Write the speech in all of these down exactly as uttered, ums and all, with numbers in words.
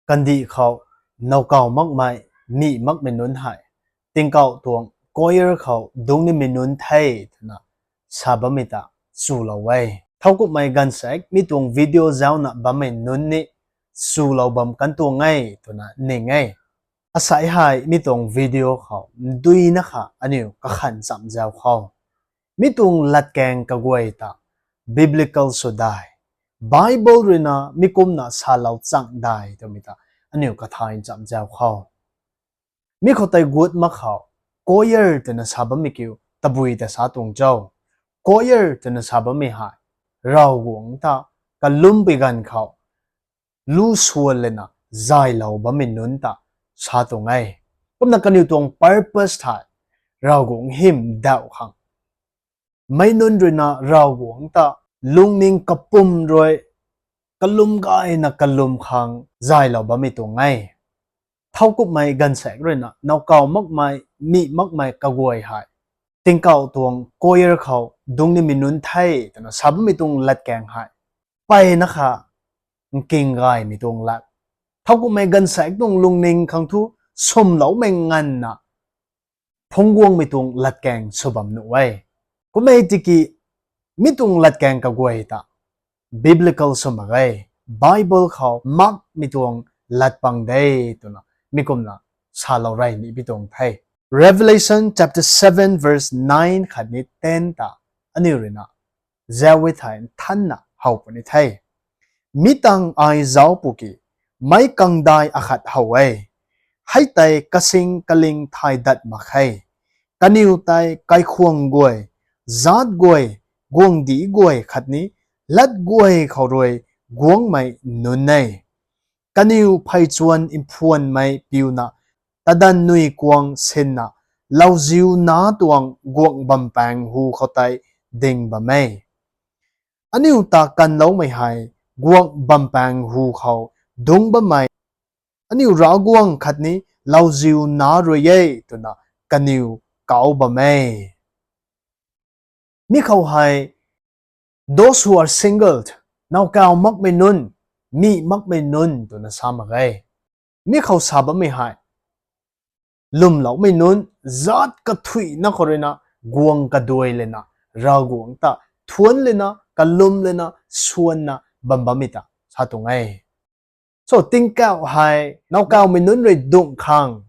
kandih khou nowkaw makmei, mih makmei nunc hei tingkauh tuang choir khou dungc nimei nunc the twna sa bammei ta chulou e. Thowkumhmei gaanvsaekc mi tuang video zauna bammei nunc ni chulou bam kan tuang e twna ning e. Asei hei mi tuang video khou nduina kha aniu kakhan cham zau khou, mi tuang latkaeng kaguay ta biblical sw dai, Bible ruina mi kumna salou chang dai twmei ta aniu kathay cham zau khou, mi khou tei gut mak khou, choir twna sa bammei kiu tabui ta sa tuang cho? Choir twna sa bammei hei Ravguangc ta kalumpui ganv khou lu suan lana zaylou bammei nunc ta sa tuang e. Kumna kaniw tuang purpose thei Ravguangc hym dauh khang, meic nunc ruina Ravguangc ta lungning kapwm rui kalum gayna kalum khang zaylou bammei tuang e. Thowkumhmei gaanvsaekc ruina nowkaw makmei, mih makmei kaguay hei tingkauh tuang choir khou dungc nimei nunc the twna sa bammei tuang latkaeng hei mpeyna kha nking gaymei tuang lat, thowkumhmei gaanvsaekc tuang lungning khang thu swmloumei nganvna phungc guangmei tuang latkaeng sw bam nuh e. Kum e tiki mi tuang latkaeng kaguay ta biblical sw mak ge, Bible khou makmei tuang lat pang de twna mi kumna salou rey ni pi tuang the. Revelation chapter seven verse nine khatni ten ta aniu ruina zau e thei nthanna how puni the. Mi tangv ai zauc pw ki, meic kangdai akhat how e. Hei tei kasing kaling thay dat mak khe. Kaniw tei kaikhwang guay, zaatc guay, guanghdic guay khatni lat guay khou rui guangmei nunc e. Kaniw pheychuan mphuanmei piuna, tadanv nui kuang sinna, lauziu nac tuang guangc bampaeng hu khou tei ding bam e. Aniu ta kanloumei hei guangc bampaeng hu khou dungc bammei aniu Ravguangc khatni lauziu nac rui e twna kaniw kauc bam e. Mi khou hei those who are single, nowkaw makmei nunc, mih makmei nunc twna sa mak ge. Mi khou sa bammei hei lwmloumei nunc, zaatc kathuina khou ruina guang kaduai lana Ravguangc ta thuanc lana kalum lana swanna bam bammei ta sa tuang e. So tingkauh hei nowkawmei nunc rui dungc khang,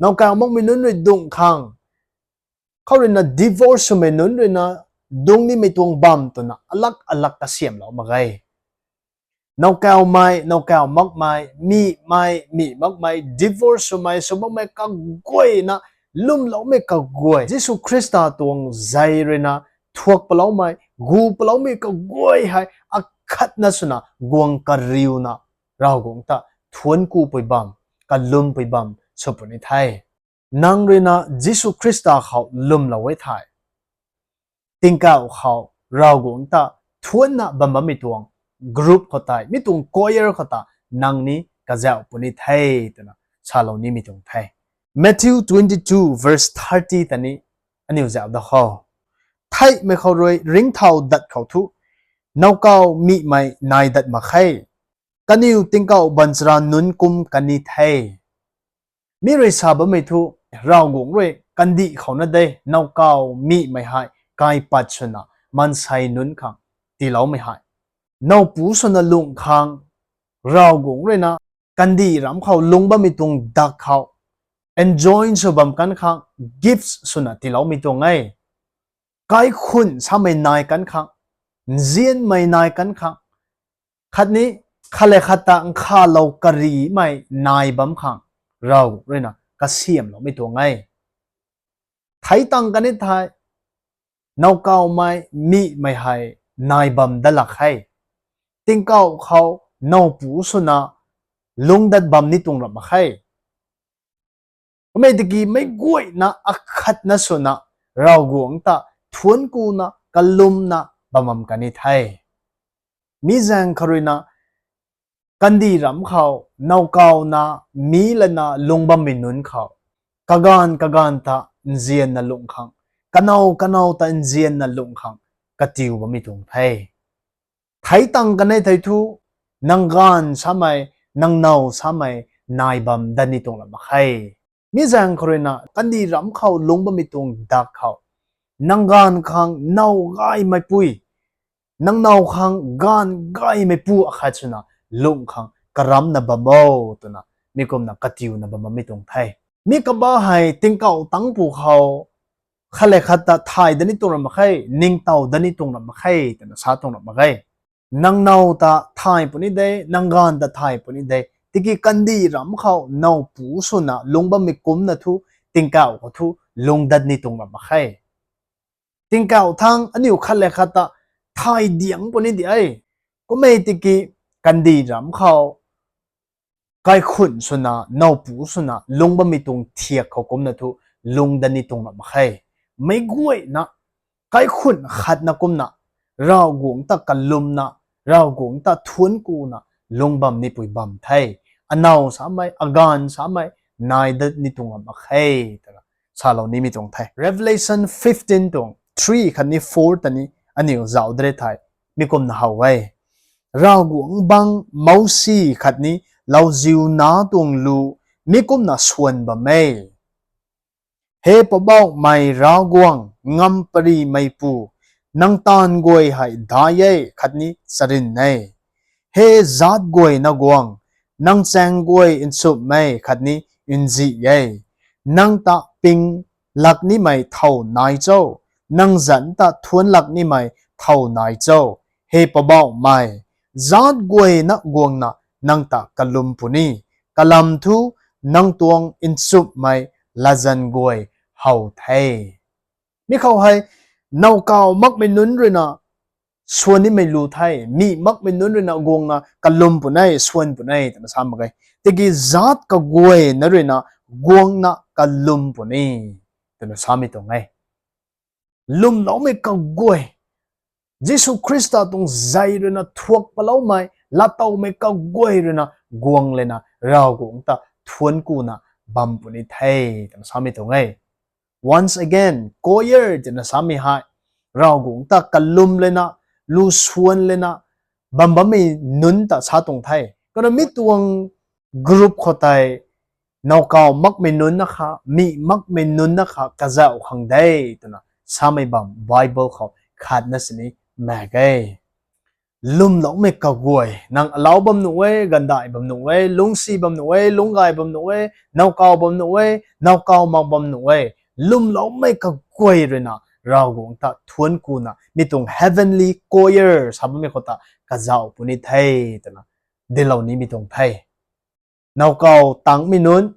nowkaw makmei nunc rui dungc khang, khou ruina divorce swmei nunc ruina dungc nimei tuang bam twna alak alak kasiamhlou mak ge. Nowkawmei, nowkaw makmei, mihmei, mih makmei, divorce swmei, sw makmei kaguayna, lwmloumei kaguay, Jisu Khrista tuang zei ruina thuak paloumei, gu paloumei kaguay hei akhatna swna guang kariuna Ravguangc ta thuanc kupui bam, kalumpui bam sw puni the. Nang ruina Jisu Khrista khou lwmlou e thei, tingkauh khou Ravguangc ta thuancna bam bammei tuang group khou tei, mi tuang choir khou ta nang ni kazauh puni the twna salou nimei tuang the. Matthew twenty-two verse thirty ta ni aniu zauh da khou, theihmei khou rui ringcthau dat khou thu, nowkaw mihmei nai dat mak khe. Kaniw tingkauh baanchara nunc kum kan ni the. Mi rui sa bammei thu, Ravguangc rui kandih khou na de, nowkaw mihmei hei kaipat swna maansei nunc khang tiiloumei hei, nowpu swna lungh khang, Ravguangc ruina kandih ram khou lungc bammei tuang dak khou enjoy sw bam kan khang, gifts swna tiiloumei tuang e. Kaikhun samei nai kan khang, nzianmei nai kan khang, khatni khat le khat ta nkhavlou karimei nai bam khang, Ravguangc ruina kasiamhloumei tuang e. Theic tang kan ni thei, nowkawmei mihmei hei nai bam dat lak khe. Tingkauh khou nowpu swna lungc dat bam ni tuang ram mak khe. Kummei tiki meic guayna akhatna swna Ravguangc ta thuanc kuna kalumna bam bam kan ni the. Mi zaeng khou ruina kandih ram khou nowkawna mi lana lungc bammei nunc khou, kaganv kaganv ta nzianna lungh khang, kanow kanow ta nzianna lungh khang katiu bammei tuang the. Theic tang kan ni thei thu, nang gaanv samei, nang now samei nai bam dat ni tuang ram mak khe. Mi zaeng khou ruina kandih ram khou lungc bammei tuang dak khou, nang gaanv khang now gaymeipui, nang now khang gaanv gaymeipu akhat swna lung khang karamna bam o twna mi kumna katiuna bam bammei tuang the. Mi kaba hei tingkauh tangc pu khou khat le khat ta thay dat ni tuang ram mak khe, ningtow dat ni tuang ram mak khe twna sa tuang ram mak khe. Nang now ta thay puni de, nang gaanv ta thay puni de. Tiki kandih ram khou now pu swna lungc bammei kumcna thu tingkauh khou thu lung dat ni tuang ram mak khe. Tingkauh thangc aniu khat le khat ta thay diang puni de. Kum e tiki kandih ram khou kaikhunc swna, now pu swna lungc bammei tuang thiak khou kumcna thu lung dat ni tuang ram mak khe. Meic guayna kaikhunc khatna kumna Ravguangc ta kalumna, Ravguangc ta thuanckuna lungc bam nipui bam the. Anow samei, agaanv samei nai dat ni tuang ram mak khe twna salou nimei tuang the. Revelation fifteen tuang three khatni four ta ni aniu zauc dre thei, mi kumna how e. Ravguangc bang Mousi khatni lauziu nac tuang lu mi kumna swan bam e. He Poubauhmei Ravguangc, ngamparymeipu, nang taanv guay hei dai e khatni charyn e. He zaatc guayna guang, nang chaeng guay nchumhmei khatni nzih e. Nang ta ping lak nimei thow nai cho, nang zanc ta thuanc lak nimei thow nai cho, he Poubauhmei, zaatc guayna guangna nang ta kalum puni, kalam thu nang tuang nchumhmei latzan guay how the. Mi khou hei, nowkaw makmei nunc ruina swan nimei lu the, mi makmei nunc ruina guangna kalum puni, swan puni twna sa mak ge. Tiki zaatc kaguayna ruina guangna kalum puni twna samei tuang e. Lwmloumei kaguay, Jisu Khrista tuang zei ruina thuak paloumei, latowmei kaguay ruina guang lana Ravguangc ta thuanckuna bam puni the twna samei tuang e. Once again, choir twna samei hei Ravguangc ta kalum lana, lu swan lana bam bammei nunc ta sa tuang the. Kumna mi tuang group khou tei nowkaw makmei nunc na kha, mi makmei nunc na kha kazauh khang de twna samei bam Bible khou khatna sini mak ge. Lwmloumei kaguay, nang alau bam nuh e, gandai bam nuh e, lungcsi bam nuh e, lungcgay bam nuh e, nowkaw bam nuh e, nowkaw mak bam nuh e, lwmloumei kaguay ruina Ravguangc ta thuanckuna mi tuang heavenly choir sa bammei khou ta kazauh puni the twna dinclou nimei tuang the. Nowkaw tangmei nunc,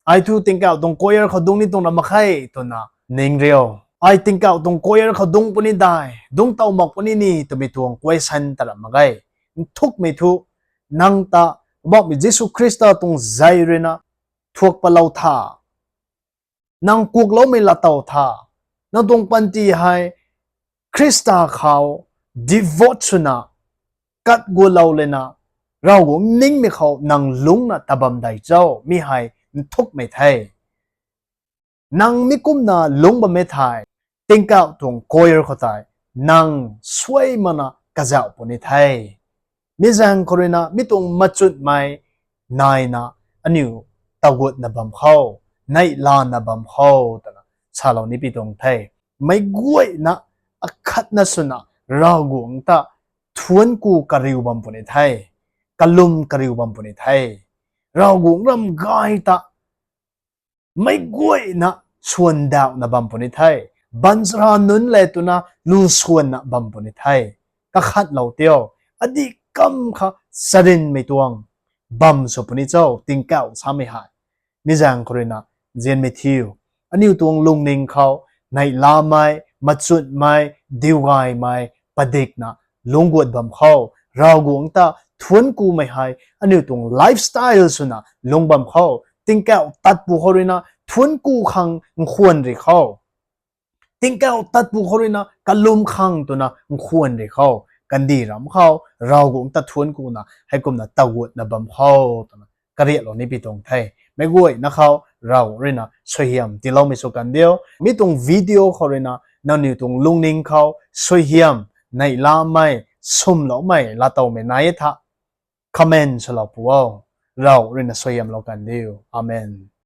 ai thu tingkauh tuang choir khou dungc ni tuang ram mak khe twna ning rio. Ai tingkauh tuang choir khou dungc puni dai, dungc tow mak puni ni twmei tuang question ta ram mak ge. Nthukmei thu, nang ta Poubauhmei Jisu Khrista tuang zei ruina thuak palou tha, nang kuakloumei lattow tha, nang tuang panty hei Khrista khou devote swna kat gulou lana Ravguangc ningmei khou nang lungcna ta bam dei cho, mi hei nthukmei the. Nang mi kumna lungc bammei thei, tingkauh tuang choir khou tei nang suaimana kazauh puni the. Mi zaeng khou ruina mi tuang machutmei naina aniu taguatna bam khou, neihlana bam khou twna salou ni pi tuang the. Meic guayna akhatna swna Ravguangc ta thuancku kariu bam puni the, kalum kariu bam puni the. Ravguangc ram gay ta meic guayna swan dauhna bam puni the. Baanchara nunc le twna lu swanna bam puni the. Kakhatlou tio, adih kam kha charynmei tuang bam sw puni cho, tingkauh samei hei. Mi zaeng khou ruina nzianmei thiu, aniu tuang lungning khou neihlamei, machutmei, diugaymei padikna lungc guat bam khou, Ravguangc ta thuanckumei hei aniu tuang lifestyle swna lungc bam khou, tingkauh tatpu khou ruina thuancku khang nkhwan ri khou, tingkauh tatpu khou ruina kalum khang twna nkhwan ri khou, kandih ram khou Ravguangc ta thuancku na heikumna taguatna bam khou twna kariatlou ni pi tuang the. Meic guayna khou Ravguangc ruina suaihiam tiiloumei sw kan diu. Mi tuang video khou ruina nangniw tuang lungning khou suaihiam, neihlamei, swmloumei, laatowmei nai e tha comment swlou pu o. Rav ruina suaihiamlou kan diu. Amen.